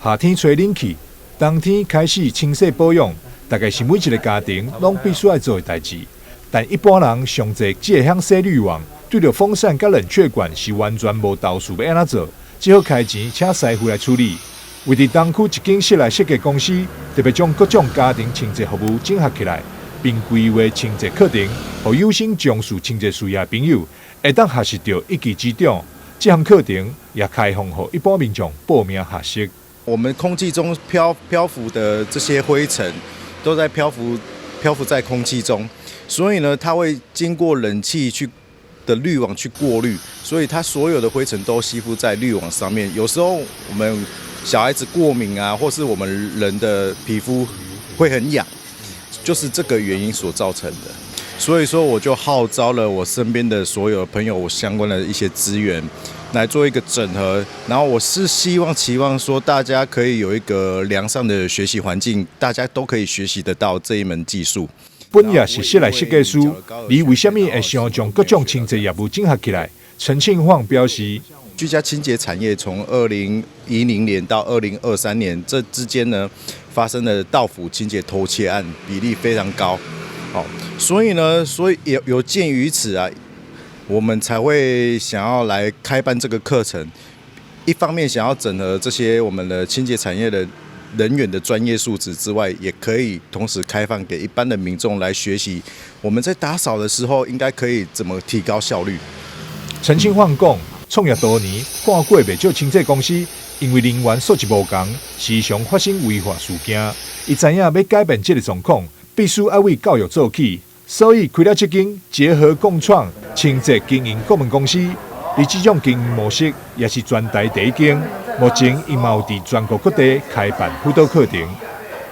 夏天吹冷氣，冬天開始清洗保養，大概是每一个家庭攏必須愛做的代誌。但一般人上濟只會曉洗濾網，對著風扇佮冷卻管是完全無頭緒欲按怎做，只好開錢請師傅來處理。位佇東區一間室內設計公司，特別將各種家庭清潔服務整合起來，並規劃清潔課程，予有心從事清潔事業的朋友會當學習著一技之長。這項課程也開放予一般民眾報名學習。我們空氣中漂浮的這些灰塵，都在漂浮在空氣中，所以呢，它會經過冷氣去的濾網去過濾，所以它所有的灰塵都吸附在濾網上面。有時候我們小孩子過敏啊，或是我們人的皮膚會很癢，就是這個原因所造成的。所以說，我就號召了我身邊的所有朋友，我相關的一些資源來做一個整合。然後我是希望、期望說，大家可以有一個良善的學習環境，大家都可以學習得到這一門技術。本業是室內設計師，你為啥物會想將各種清潔業務整合起來？陳慶晃表示，居家清潔產業從2010年到2023年這之間呢，發生的到府清潔偷竊案比例非常高。好，所以呢，所以有鑑於此啊，我們才會想要來開辦這個課程。一方面想要整合這些我們的清潔產業的人員的專業素質之外，也可以同時開放給一般的民眾來學習。我們在打掃的時候，應該可以怎麼提高效率？陳慶晃講，創業多年，看過袂少清潔公司，因為人員素質無仝，時常發生違法事件。伊知影欲改變這个狀況，必須愛為教育做起，所以開了這間結合共創清潔經營顧問公司。而這種經營模式也是全台第一間。目前伊嘛有佇全國各地開辦輔導課程。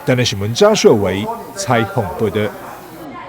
台南新聞張秀維採訪報導。